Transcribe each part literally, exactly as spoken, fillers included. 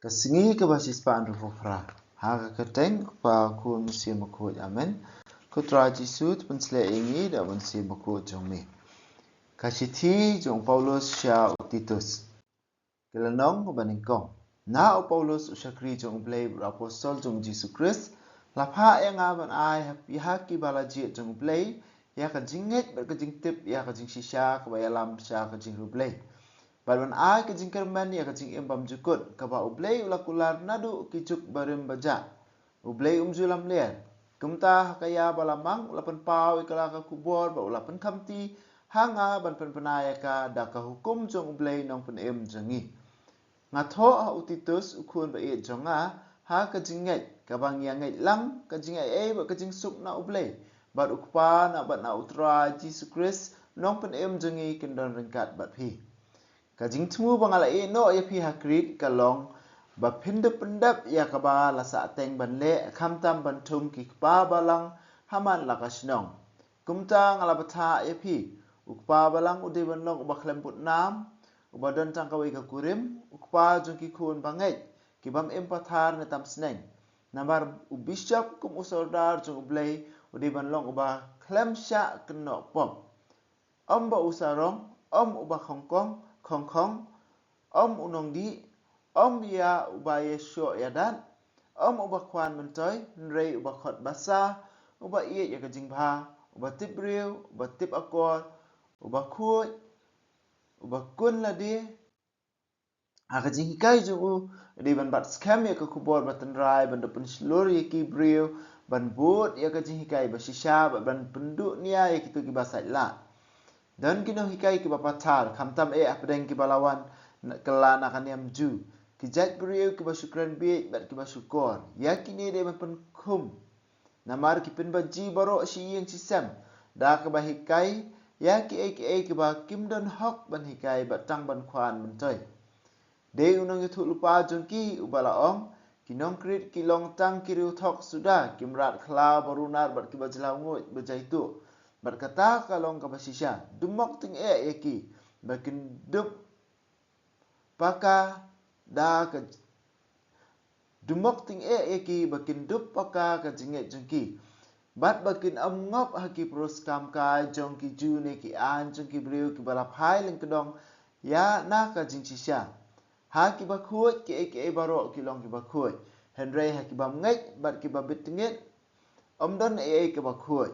Ka sngi kaba shispah hynriewphew phra. Ha ka kyrteng u Kpa, u Khun, u Mynsiem Bakhuid. Amen. Ko Trai Jisu, to pynshlur ïa ngi da u Mynsiem Bakhuid jong me. Ka shithi jong u Paulus sha u Titus. Ka lynnong kaba nyngkong. Nga u Paulus, u shakri jong u Blei bad u apostol jong u Jisu Khrist, la phah ïa nga ban ai ha phi, ha kiba la jied jong u Blei, ïa ka jingngeit bad ka jingtip ïa ka jingshisha kaba ïalam sha ka jingriewblei, bad ban ai ka jingkyrmen ïa ka jingim bymjukut kaba u Blei u la kular naduh ki juk barim bajah. U Blei um ju lamler. Kumta ha ka ïa ba la mang u la pynpaw ïa ka la ka khubor bad u la pynkhamti ha nga ban pynpynai ïa ka da ka hukum jong u Blei nongpynim jong ngi. Nga thoh ha u Titus, u khun ba ïeit jong nga, ha ka jingngeit kaba ngi ïa ngeit lang, ka jingaiei bad ka jingsuk na u Blei bad u Kpa, na bad na u Trai Jisu Khrist, nongpynim jong ngi, kin don ryngkat bad phi. Ka jingthmu ba nga la ïeh noh ïa phi ha Krit ka long ba phin dup pyndep ïa kaba la sahteng ban leh, khamtam ban thung ki kpa balang ha man la ka shnong. Kumta nga la bthah ïa phi, u kpa balang u dei ban long uba khlem bud nam, uba don tang kawei ka kurim, u kpa jong ki khun bangeit ki bym im pathar ne tam sneng. Namar u bishop kum u sordar jong u Blei u dei ban long uba khlem shah kynnoh pop. Ym ba u sarong, ym uba khongkong, khongkhong, ym u nongdih, ym ïa uba ïashoh ïadat, ym uba khwan myntoi, hynrei uba khot basa, uba ïeit ïa ka jingbha, uba tip briew, uba tip akor, uba khuid, uba kun lade. Ha ka jinghikai jong u, u dei ban bat skhem ïa ka khubor ba tynrai, ban da pynshlur ïa ki briew, ban bud ïa ka jinghikai ba shisha, bad ban pynduh nia ïa kito kiba sait lad. Don ki nonghikai kiba pathar, khamtam eh hapdeng kiba la wan na, kylla na ka niam Jiw. Ki jait briew kiba shu kren bieit bad kiba shu kor. Ïa kine dei ban pynkhum. Namar ki pynbaji baroh shi ïing shi sem da kaba hikai ïa kiei kiei kiba kim don hok ban hikai bad tang ban khwan myntoi. Dei u nongïathuhlypa jong ki uba la ong, ki nong Krit ki long tang ki riewthok suda, ki mrad khlaw ba runar bad kiba jyllaw nguid ba jaituh. Bad kata ka long kaba shisha. Dumok tyngeh ïa ki ba kin dup paka da ka Dumok tyngeh ïa ki ba kin dup paka ka jingngeit jong ki, bad ba kin ym ngop ha ki pyrus kam kai jong ki Jiw ne ki aiñ jong ki briew kiba la phai lyngkdong ïa na ka jingshisha. Ha kiba khuid kiei kiei baroh ki long kiba khuid, hynrei ha ki bym ngeit bad kiba bit tyngeh ym don ei ei kaba khuid.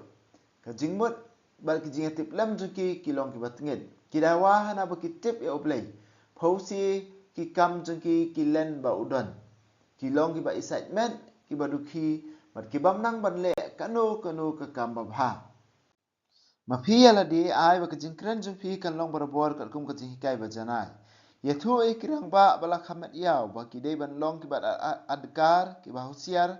Ka jingmut bad ki jingïatiplem jong ki ki long kiba tyngeh. Ki dawa hana ba ki tip ïa U Blei. Phewse ki kam jong ki ki len ba u don. Ki long kiba isaitmet, kiba dukhi, bad ki bym nang ban leh kano kano ka kam babha. Ma phi ïa lade, ai ba ka jingkren jong phi kan long barabor katkum ka jinghikai ba janai. Ïathuh ïa ki rangbah ba la kham met ïaw ba ki dei ban long kiba ad-, ad-, adkar, kiba husiar,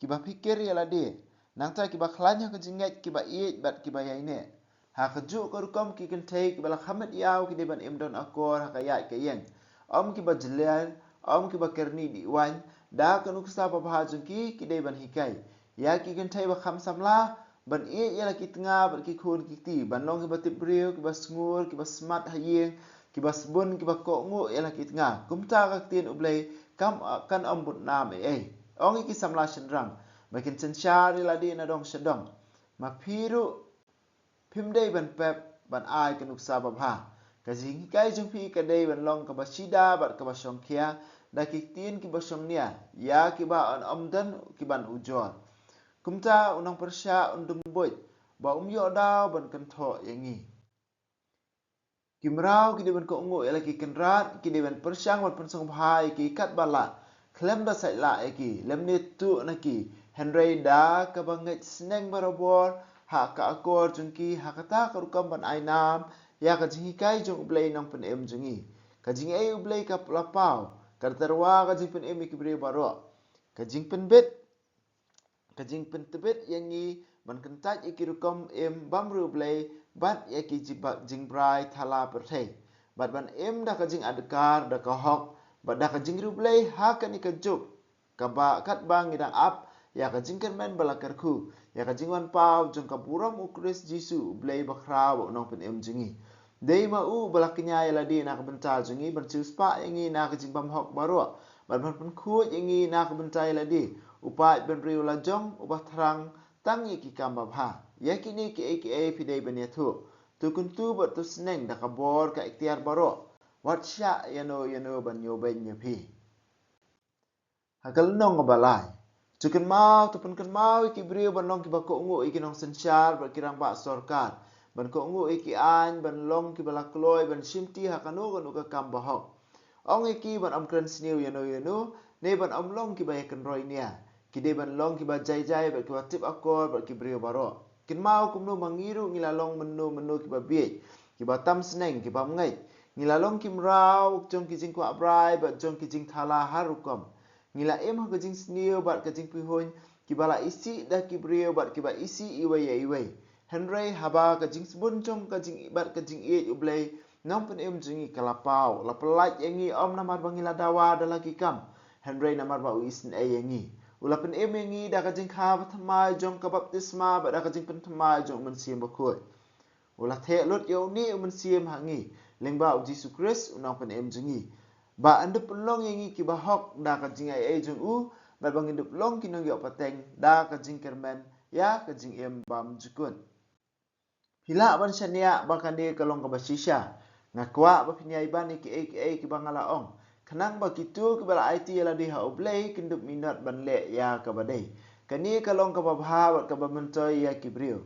kiba phikir ïa lade. Nangta kiba khlaiñ ha ka jingngeit, kiba ïeit bad kiba ïaineh. Ha kajuh ka rukom ki kynthei kiba la kham met ïaw ki dei ban im don akor ha ka ïaid ka ïeng. Ym kiba jylliew, ym kiba kyrni dih waiñ, da ka nuksa babha jong ki ki dei ban hikai ïa ki kynthei ba kham samla ban ïeit ïa la ki tnga bad ki khun ki kti, ban long kiba tip briew, kiba sngur, kiba smat ha ïing, kiba sbun, kiba kohnguh ïa la ki tnga. Kumta ka ktien U Blei kam, kan ym bud nam ei ei. Ong ïa ki samla shynrang ba kin synshar ïa lade na dong sha dong. Ma phi ruh phim dei ban pep ban ai ka nuksa babha. Ka jinghikai jong phi ka dei ban long kaba shida bad kaba shongkhia da ki ktien kiba shongnia ïa kiba yn ym don kiban ujor. Kumta u nongpyrshah un dum buit ba um ïoh daw ban kynthoh ïa ngi. Ki mraw ki dei ban kohnguh ïa la ki kynrad, ki dei ban pyrshang ban pynsngewbha ïa ki katba lah, khlem da sait lah ïa ki, lymne tuh na ki, hynrei da kaba ngeit sneng barabor ha ka akor jong ki, ha kata ka rukom ban ai nam ïa ka jinghikai jong U Blei nongpynim jong ngi. Ka jingaiei U Blei ka la paw, ka da tyrwa ka jingpynim ïa ki briew baroh. Ka jingpynbit, ka jingpyntbit ïa ngi ban kyntait ïa ki rukom im bym riewblei bad ïa ki jiba-, jingbrai thala pyrthei, bad ban im da ka jingadkar, da ka hok bad da ka jingriewblei ha kane ka juk, kaba katba ngi dang ap ïa ka jingkyrmen ba la kyrkhu, ïa ka jingwan paw jong ka burom U Khrist Jisu, U Blei bakhraw bad U Nongpynim jong ngi. Dei ma u ba la kñia ïa lade na ka bynta jong ngi, ban siewspah ïa ngi na ka jingbymhok baroh, Bad ban pynkhuid ïa ngi na ka bynta ïa lade, u paid bynriew la jong, uba thrang tang ïa ki kam babha. Ïa kine kiei kiei phi dei ban ïathuh. To kyntu bad to sneng da ka bor ka iktiar baroh. Wat shah ïano ïano ban ïoh beiñ ïa phi. Ha ka lynnong ba lai. To kynmaw, to pynkynmaw ïa ki briew ban long kiba kohnguh ïa ki nongsynshar bad ki rangbah sorkar. Ban kohnguh ïa ki aiñ, ban long kiba la kloi, ban shimti ha kano kano ka kam bahok. Ong ïa ki ban ym kren sniew ïano ïano, ne ban ym long kiba ïakynroi nia. Ki dei ban long kiba jai jai bad kiba tip akor bad ki briew baroh. Kynmaw kumno ma ngi ruh ngi la long mynno mynno kiba bieit, kiba tam sneng, kiba bym ngeit. Ngi la long ki mraw jong ki jingkwah brai bad jong ki jingthala har rukom. Ngi la im ha ka jingsniew bad ka jingpihuiñ, kiba la isih da ki briew bad kiba isih iwei ïa iwei. Hynrei haba ka jingsbun jong ka jing bad ka jingïeit U Blei, Nongpynim jong ngi ka la paw, la pyllait ïa ngi, ym namar ba ngi la dawa da la ki kam, hynrei namar ba u isynei ïa ngi. U la pynim ïa ngi da ka jingkha bathymmai jong ka baptisma bad da ka jingpynthymmai jong U Mynsiem Bakhuid. U la theh lut ïa une U Mynsiem ha ngi, lyngba U Jisu Khrist U Nongpynim jong ngi, ba yn da pynlong ïa ngi kiba hok da ka jingaiei jong u, bad ba ngin da pynlong ki nongïoh pateng da ka jingkyrmen ïa ka jingim bymjukut. Phi lah ban shaniah ba kane ka long kaba shisha. Nga kwah ba phin ïai ban ïa kiei kiei kiba nga la ong, khnang ba kito kiba la aiti ïa lade ha U Blei kin dup minot ban leh ïa kaba dei. Kane ka long kaba bha bad kaba myntoi ïa ki briew.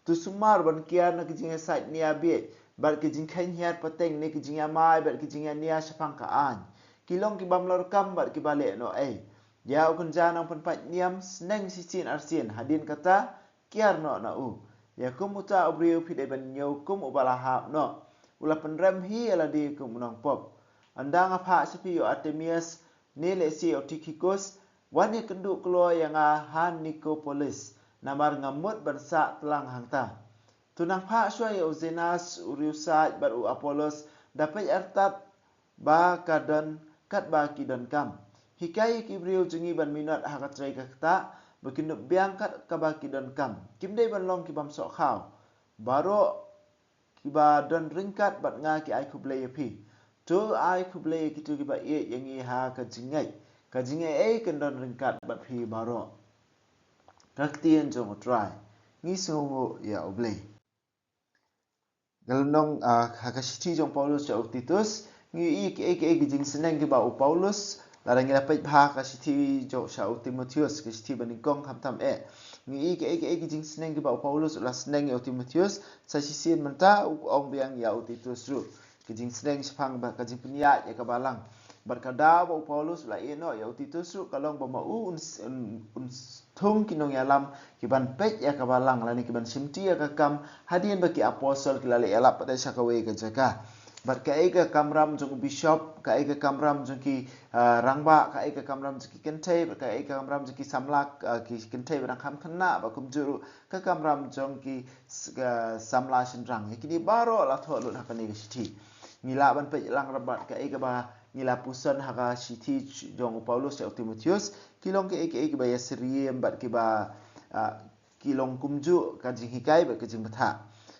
To sumar ban kiar na ki jingïasaid nia bieit bad ki jingkheiñ hiar pateng, ne ki jingïamai bad ki jingïania shaphang ka aiñ. Ki long ki bym lor kam bad kiba leh noh ei. Ïa u kynja nongpynpait niam, sneng shisien arsien, hadien kata kiar noh na u. Ïa kum uta u briew phi dei ban ñiew kum uba la hap noh. U la pynrem hi ïa lade kum u nongpop. Ynda nga phah sha phi ïa u Artemias, ne lehse ïa u Tikhikus, wan ïakynduh kloi ïa nga ha Nikopolis, namar nga mut ban sah tlang hangta. To nang phah shuwa ïa u Zenas, u Riewsaid bad u Apolos, da peit artat ba ka don katba ki donkam. Hikai ïa ki briew jong ngi ban minot ha ka trei ka ktah, ba kin dup biang kat kaba ki donkam. Kim dei ban long ki bym soh khaw. Baroh kiba don ryngkat bad nga ki ai khublei ïa phi. To ai khublei ïa kito kiba ïeit ïa ngi ha ka jingngeit. Ka jingaiei kan don ryngkat bad phi baroh. Ka ktien jong U Trai. Ngi sngewnguh ïa U Blei. Ka lynnong, ah, ha ka shithi jong u Paulus sha u Titus, ngi ïohi kiei kiei ki jingsneng kiba u Paulus, lada ngi la peit bha ka shithi jong sha u Timotheus, ka shithi ba nyngkong khamtam eh. Ngi ïohi kiei kiei ki jingsneng kiba u Paulus u la sneng ïa u Timotheus, sa shisien mynta u ong biang ïa u Titus ruh. Ki jingsneng shaphang ba ka jingpynïaid ïa ka balang. Bad ka daw ba u Paulus u la ïehnoh ïa u Titus ruh ka long ba ma u un, un, un thung ki nongïalam ki ban peit ïa ka balang lane ki ban shimti ïa ka kam hadien ba ki apostol ki la leh ïalap pat sha kawei ka jaka. Bad kaei ka kamram jong u bishop, kaei ka kamram jong ki, ah, rangbah, kaei ka kamram jong ki kynthei, bad kaei ka kamram jong ki samla, ah, ki kynthei ba dang kham khynnah, bad kumjuh ruh ka kamram jong ki s-, ka samla shynrang. Ïa kine baroh la thoh lut ha kane ka shithi. Ngi lah ban peit lang bad kaei kaba ngi la puson ha ka shithi jong u Paulus sha u Timotheus, ki long kiei kiei kiba ïasyriem bad kiba, ah, ki long kumjuh ka jinghikai bad ka jingbthah.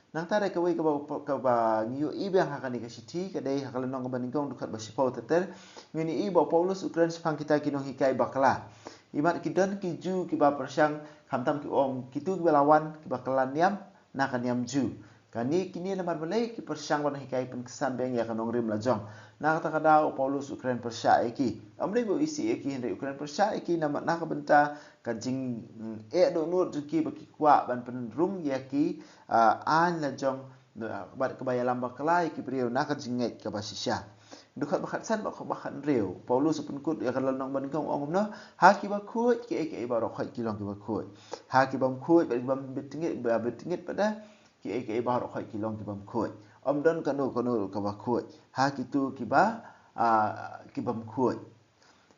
Nangta dei kawei kaba, kaba ngi ïohi biang ha kane ka shithi, ka dei ha ka lynnong kaba nyngkong dkhot ba shiphew ter ter, ngi ïohi ba u Paulus u kren shaphang kita ki nonghikai bakla. Imat ki don ki Jiw kiba pyrshang, khamtam ki ong, kito kiba la wan kiba kylla niam na ka niam Jiw. Kane kine namar balei ki pyrshang ban hikai pynksan biang ïa ka nongrim lajong. Na kata ka daw u Paulus u kren pyrshah ïa ki. Ym dei ba u isih ïa ki hynrei u kren pyrshah ïa ki na, na ka bynta ka jing, mm, eh dohnud jong ki ba ki kwah ban pynrung ïa ki, ah, aiñ lajong, ah, bad kaba ïalam bakla ïa ki briew na ka jingngeit kaba shisha. Dkhot ba khatsan bad kaba khathynriew, Paulus u pynkut ïa ka lynnong ba nyngkong u ong kumno, ha kiba khuid kiei kiei baroh khoit ki long kiba khuid. Ha ki bym khuid bad ki bym bit tyngit, ba bit tyngit pat da, kiei kiei baroh khoit ki long ki bym khuid. Ym don kano kano ruh kaba khuid ha kito kiba, ah, ki bym khuid.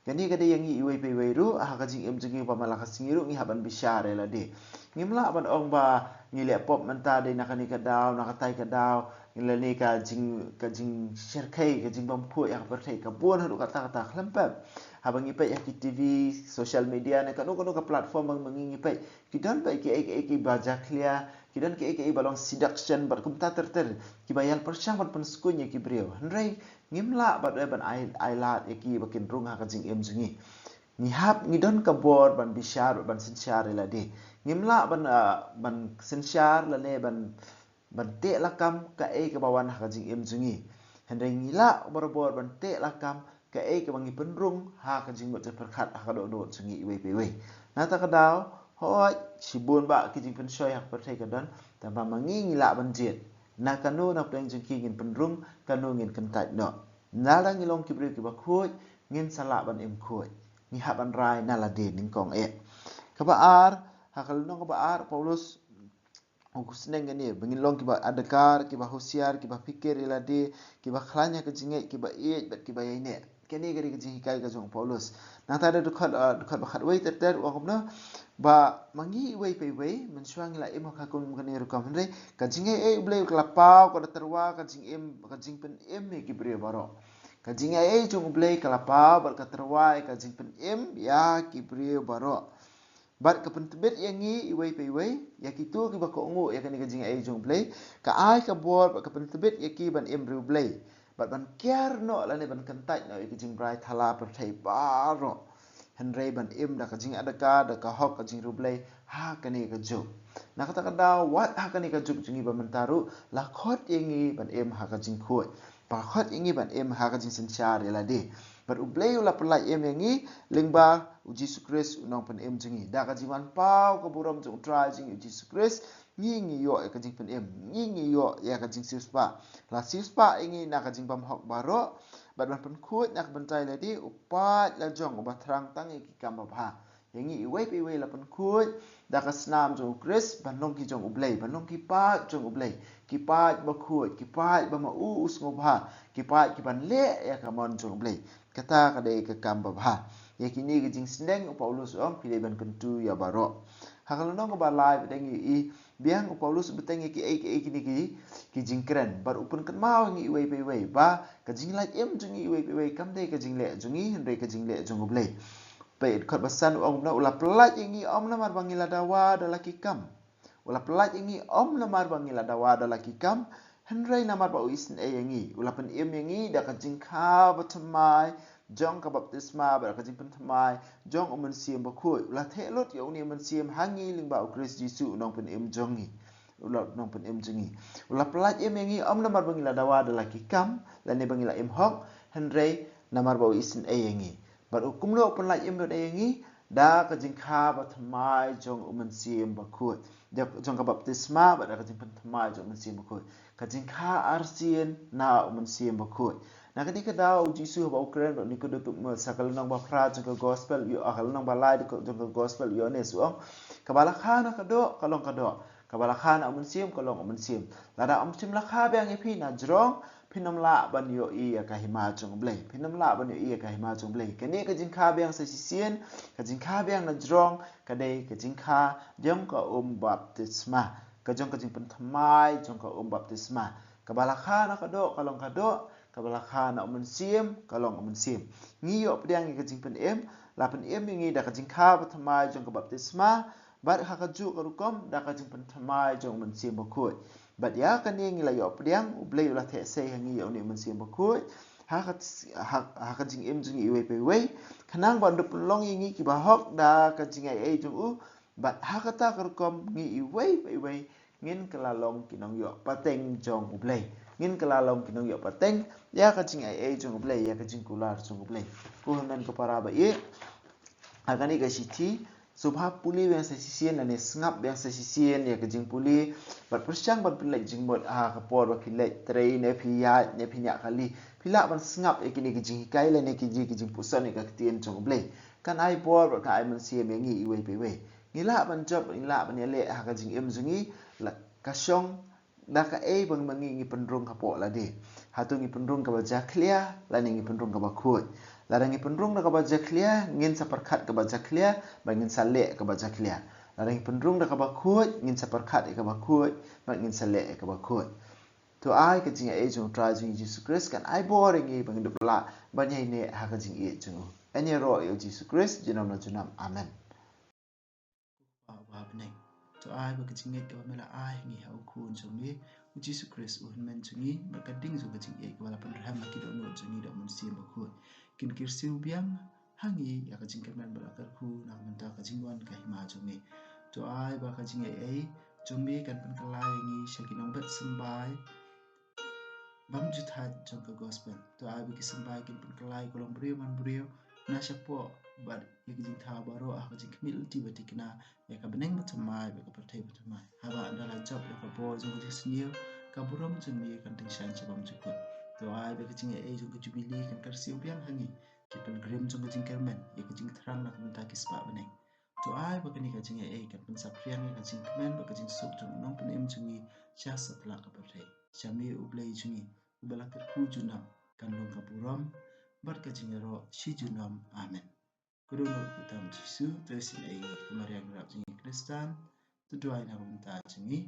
Kane ka dei ïa ngi iwei pa iwei ruh, ha ka jingim jong ngi ba man la ka sngi ruh ngi hap ban bishar ïa lade. Ngim lah ban ong ba ngi leh pop mynta dei na kane ka daw, na katai ka daw, ngi leh ne ka jing, ka jingshyrkhei, ka jingbymkhuid ha ka pyrthei ka bun haduh katta katta khlem pep. Haba ngi peit ha ki T V, social media ne kano kano ka platform ba ngi, ngi peit, ki don bad kiei kiei kiba jakhlia, ki don kiei kiei ba long seduction bad kumta ter ter, kiba ïaleh pyrshang ban pynskhem ïa ki briew. Hynrei ngim lah bad ban ai, ai lad ïa ki ba kin rung ha ka jingim jong ngi. Ngi hap, ngi don ka bor ban bishar, ban synshar ïa lade. Ngim lah ban, ah, ban synshar lane ban, ban teh lakam kaei kaba wan ha ka jingim jong ngi. Hynrei ngi lah barabor ban teh lakam kaei kaba ngi pynrung ha ka jingmut jingpyrkhat ha ka dohnud jong ngi iwei pa iwei. Na kata ka daw, hooid, shibun bah ki jingpynshoi ha ka pyrthei ka don, tangba ma ngi ngi lah ban jied na kano na pdeng jong ki ngin pynrung, kano ngin kyntait noh. Lada ngi long ki briew kiba khuid, ngin sa lah ban im khuid. Ngi hap ban rai na lade nyngkong eh. Kaba ar, ha ka lynnong kaba ar, Paulus u sneng kane ba ngin long kiba adkar, kiba husiar, kiba phikir ïa lade, kiba khlaiñ ha ka jingngeit, kiba ïeit bad kiba ïaineh. Kane ka dei ka jinghikai ka jong u Paulus. Nangta da dkhot, ah, dkhot ba khatwei ter ter u ong kumno, ba ma ngi iwei pa iwei, mynshuwa ngi la im ha ka kum kane rukom, hynrei ka jingaiei U Blei ka la paw, ka la tyrwa ka jingim, ka jingpynim ïa ki briew baroh. Ka jingaiei jong U Blei ka la paw bad ka tyrwa ïa ka jingpynim ïa ki briew baroh. Bad ka pyntbit ïa ngi iwei pa iwei, ïa kito kiba kohnguh ïa kane ka jingaiei jong U Blei, ka ai ka bor bad ka pyntbit ïa ki ban im briew Blei. Bad ban kiar noh lane ban kyntait noh ïa ki jingbrai thala pyrthei baroh. Hynrei ban im da ka jingadkar, da ka hok, ka jingriewblei ha kane ka juk. Na kata ka daw, wat ha kane ka juk jong ngi ba mynta ruh, la khot ïa ngi ban im ha ka jingkhuid. Ba khot ïa ngi ban im ha ka jingsynshar ïa lade. Bad U Blei u la pyllait im ïa ngi lyngba U Jisu Khrist U Nongpynim jong ngi. Da ka jingwan paw ka burom jong U Trai jong ngi U Jisu Khrist, ngi ngi ïoh ïa ka jingpynim, ngi ngi ïoh ïa ka jingsiewspah. La siewspah ïa ngi na ka jingbymhok baroh, bad ban pynkhuid na ka bynta ïa lade, u paid la jong uba thrang tang ïa ki kam babha. Ïa ngi iwei pa iwei la pynkhuid da ka snam jong U Khrist, ban long ki jong U Blei, ban long ki paid jong U Blei, ki paid bakhuid, ki paid ba ma u u sngewbha, ki paid ki ban leh ïa ka mon jong U Blei. Kata ka dei ka kam babha. Ïa kine ki jingsneng u Paulus u ong phi dei ban kyntu ïa baroh. Ha ka lynnong kaba lai phi dang ïohi biang u Paulus u bteng ïa kiei kiei kine ki, ki jingkren. Bad u pynkynmaw ïa ngi iwei pa iwei ba ka jinglait im jong ngi iwei pa iwei kam dei ka jingleh jong ngi, hynrei ka jingleh jong U Blei. Peit dkhot ba san u ong kumno, u la pyllait ïa ngi ym namar ba ngi la dawa da la ki kam. U la pyllait ïa ngi ym namar ba ngi la dawa da la ki kam, hynrei namar ba u isynei ïa ngi. U la pynim ïa ngi da ka jingkha bathymmai jong ka baptisma bad da ka jingpynthymmai jong U Mynsiem Bakhuid. U la theh lut ïa une U Mynsiem ha ngi lyngba U Khrist Jisu U Nongpynim jong ngi. U la, U Nongpynim jong ngi. U la pyllait im ïa ngi ym namar ba ngi la dawa da la ki kam lane ba ngi la im hok, hynrei namar ba u isynei ïa ngi. Bad u kumno u pyllait im ïa ngi? Da ka jingkha bathymmai jong U Mynsiem Bakhuid. Da jong ka baptisma bad da ka jingpynthymmai jong U Mynsiem Bakhuid. Ka jingkha arsien na U Mynsiem Bakhuid. Na kane ka daw u Jisu haba u kren bad Nikodemus ha ka lynnong ba phra jong ka gospel Ïo-, ha ka lynnong ba lai jong ka gospel Ïoannis u ong, kaba la kha na ka doh ka long ka doh. Kaba la kha na U Mynsiem ka long U Mynsiem. Lada ym shym la kha biang ïa phi na jrong, phin ym lah ban ïohi ïa ka hima jong U Blei. Phin ym lah ban ïohi ïa ka hima jong U Blei. Kane ka jingkha biang sa shisien, ka jingkha biang na jrong, ka dei ka jingkha jong ka um baptisma. Ka jong ka jingpynthymmai jong ka um baptisma. Kaba la kha na ka doh ka long ka doh, kaba la kha na U Mynsiem ka long U Mynsiem. Ngi ïoh pdiang ïa ka jingpynim, la pynim ïa ngi da ka jingkha bathymmai jong ka baptisma, bad ha kajuh ka rukom da ka jingpynthymmai jong U Mynsiem Bakhuid. Bad ïa kane ngi la ïoh pdiang, U Blei u la theh sei ha ngi ïa une U Mynsiem Bakhuid ha ka, ha, ha ka jingim jong ngi iwei pa iwei, khnang ba un da pynlong ïa ngi kiba hok da ka jingaiei jong u. Bad ha kata ka rukom ngi iwei pa iwei ngin kylla long ki nongïoh pateng jong U Blei. Ngin kylla long ki nongïoh pateng ïa ka jingaiei jong U Blei, ïa ka jingkular jong U Blei. Ko hynmen ko para ba ïeit, ha kane ka shithi, sngewbha pule biang sa shisien lane sngap biang sa shisien ïa ka jingpule. Bad pyrshang ban pynleit jingmut ha ka por ba phi leit trei ne phi ïaid ne phi ñiah kali. Phi lah ban sngap ïa kine ki jinghikai lane ki jing, ki jingpuson ïa ka ktien jong U Blei. Kan ai bor bad kan ai mynsiem ïa ngi iwei pa iwei. Ngi lah ban jop, ngi lah ban ïaleh ha ka jingim jong ngi, la ka shong da kaei ba ngi, ngi pynrung hapoh lade. Hato ngi pynrung kaba jakhlia lane ngi pynrung kaba khuid? Lada ngi pynrung da kaba jakhlia, ngin sa pyrkhat kaba jakhlia bad ngin sa leh kaba jakhlia. Lada ngi pynrung da kaba khuid, ngin sa pyrkhat ïa kaba khuid, bad ngin sa leh ïa kaba khuid. To ai ka jingaiei jong u Trai jong ngi Jisu Khrist kan ai bor ïa ngi ba ngin dup lah ban ïaineh ha ka jingïeit jong u. Yn ïaroh ïa u Jisu Khrist junom la junom. Amen. Kpa uba ha bneng, to ai ba ka jingngeit kaba me la ai ha ngi ha u Khun jong me u Jisu Khrist u hynmen jong ngi, bad ka ding jong ka jingïeit kaba la pynrhem ha ki dohnud jong ngi da u Mynsiem Bakhuid, kin kyrsiew biang ha ngi ïa ka jingkyrmen bad la kyrkhu na ka bynta ka jingwan ka hima jong me. To ai ba ka jingaiei jong me kan pynkylla ïa ngi sha ki nongbet symbai bymjuthaid jong ka gospel. To ai ba ki symbai kin pynkylla ïa ka longbriew manbriew na shapoh bad ïa ka jingthaw baroh ha ka jingkhmih lynti ba thikna ïa ka bneng bathymmai bad ka pyrthei bathymmai. Haba da la jop ïa ka bor jong ka jingsniew, ka burom jong me kan tyngshaiñ sha bymjukut. To ai ba ka jingaiei jong ka jubili kan kyrsiew biang ha ngi ki pilgrim jong ka jingkyrmen ïa ka jingthrang na ka bynta ki spah bneng. To ai ba kane ka jingaiei kan pynsaphriang ïa ka jingkmen bad ka jingsuk jong u Nongpynim jong ngi sha satlak ka pyrthei. Sha me u Blei jong ngi uba la kyrkhu junom kan long ka burom bad ka jingïaroh shi junom. Amen. Ka dohnud kyrteng Jisu, to isynei ïa ngi. Ka Maria nongrep jong ngi Khristan, to duwai na ka bynta jong ngi.